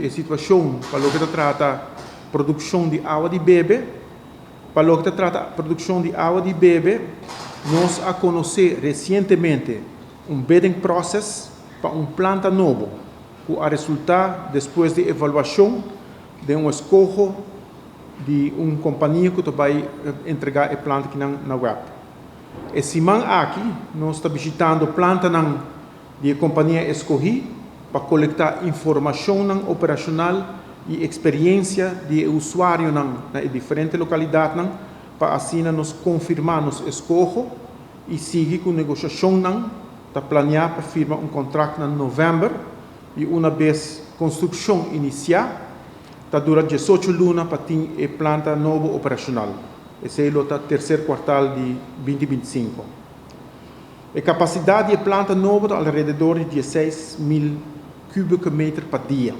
e situashon pa loke ta trata produkshon di awa di bebe. Pa loke ta trata produkshon di awa di bebe, nos a konosé resientemente un bidding process pa un planta nobo ku a resultá despues di evaluashon den un eskoho di un kompania ku ta bai entregá e planta kinan na web. E siman aki nos ta bishitando plantanan di e kompania eskohí pa kolektá informashonnan operashonal i eksperiensia di e usuarionan na e diferente lokalidatnan pa asina nos konfirmá nos eskoho i sigui ku negoshashonnan. Ta planeá pa firma un kontrakt na novèmber i una bes konstrukshon inisiá ta dura 18 luna pa tin e planta nobo operashonal. Esei lo ta terser kuartal di 2025. E kapasidat di e planta nobo ta alrededor di 16.000 kubike meter pa dia.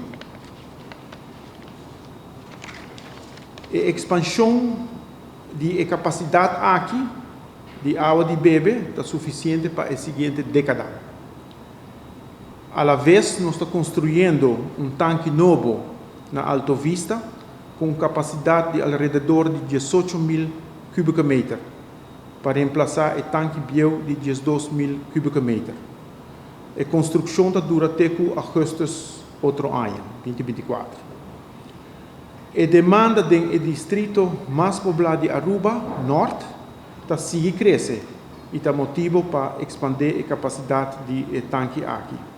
E ekspanshon di e kapasidat aki di awa di bebe ta sufisiente pa e siguiente dékada. Alaves nos ta konstruyendo un tanki nobo na Alto Vista ku un kapasidat di alrededor di 18.000 kubike meter pa reemplasá e tanki bieu di 12.000 kubike meter. E konstrukshon ta dura te ku augustus otro aña, 2024. E demanda den e distrito mas poblá di Aruba, Nort, ta sigui krese i ta motibo pa ekspandé e kapasidat di e tanki aki.